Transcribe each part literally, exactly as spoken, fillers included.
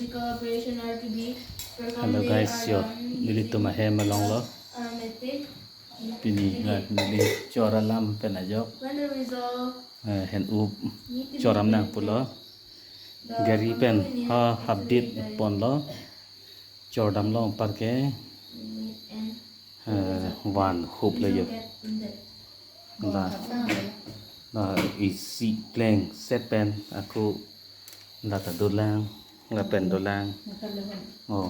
Hello guys, yo, nelitum ahem along lo. Pini la neli chor alam pen ajok. Eh, hen up chor dam nang pulo. Gari pen ha hapdit pon lo. Chor dam lo anparke. Eh, van hup lo yo. La, la isi plengset pen ako la ta dolang, lapen dolang. Oh.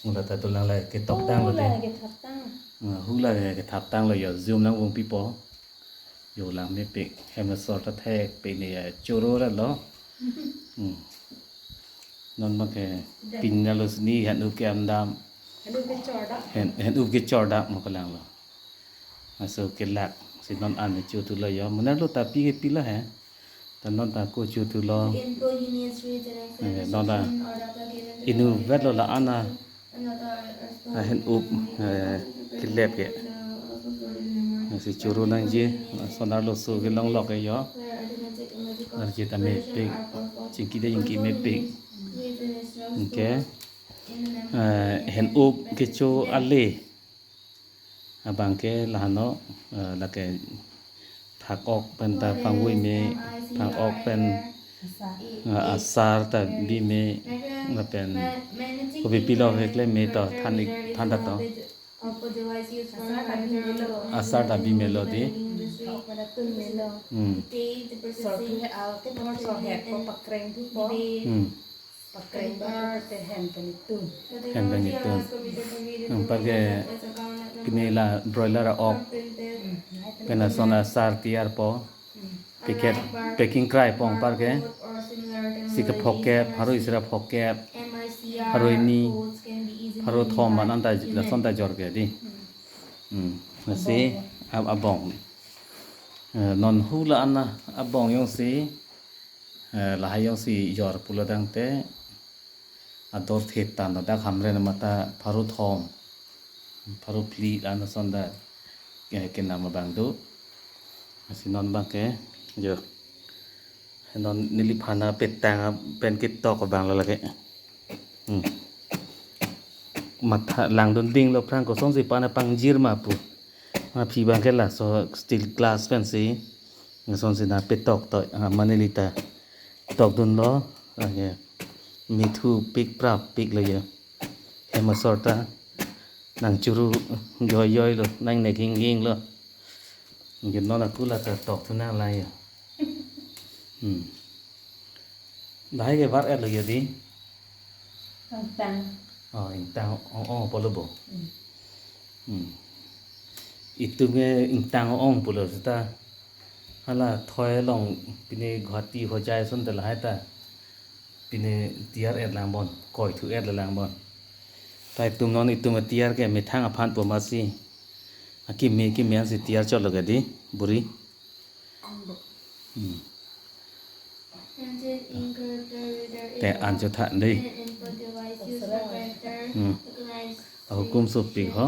La ta dolang, la ketok tang lo de. Hula kethap tang. Ah, hula kethap tang lo yo, zoom nang vung pipo. Yo lang mepik, hem asor ta thek, pini ya choro ra lo. Hmm. Non ma ke pin na lo sini, hen up ke-am dam. Hen up ke chor dam. Hen, hen up ke chor dam ma ko lang lo. Aso kelak, si non an cho thu lo yo. Munar lo tapi ke pila he. Ta non ta ko cho thu lo. Eh, non ta inutvet lo la ana. Ah, hen up, eh, kelep ke. Ah, si choro nangji, ah, sonar lo so kelong lok ke yo. Arje ta mepik, chingki de chingki mepik. Okay. Eh, hen up kecho ale. Abang ke lahano, eh, lake phak-ok pen ta pangvui me, phak-ok pen, eh, asar ta bi me, lapen kopi pilo ke klem me to, than ik, than ta to. Asar ta bi me lo di. Hmm. Hmm. Pakreng ba te hem pen itum. Hem pen itum. Anparke pini la broiler ok. Hmm, nai pen pen ason asar tiar po. Hmm. Packet, packing krai po anparke. Si kephokep, pharo isi ra phokep. Pharo hini, pharo thom man anta lason ta jor ke di. Hmm. Hmm. Lasi ab-, abong. Eh, non hula ana abong jongsi, eh, lahai jongsi jor pulo tangte ador thet tan dak Hamren mata pharo thom, pharo phli la-an ason ta, eh, kenam abang do. Lasi non abang ke, yo. Non neliphan apetang pen ketok abang lo lake. Hmm. Matha langdun ding lo aphrang kosonsi pana pangjir ma pu. Aphi abang ke laso steel glass pensi. Lasonsi na petok to, ah, mane lita tokdun lo, ah, ye. Mithu pik prap pik lo ye. Hem asor ta nang churu yoi yoi lo, nang nek hing hing lo. Ye non aku la ta tok thu nang la ye. Hmm. Lahai ke var et lo ye di. Ingtang. Oh, ingtang ong ong pulo bo. Hmm. Hmm. Itum ke ingtang ong ong pulo seta. Hala thoi along pine Guwahati Hojai ason ta lahai ta. Pine tiar et lang bon, koi thu et lang bon. Ta itum non itum tiar ke methang aphan po masi. Akimi kimi ansi tiar chot lo ke di, buri. Hmm. Te an cho tha dei. Hmm. Ahukum sopik ho.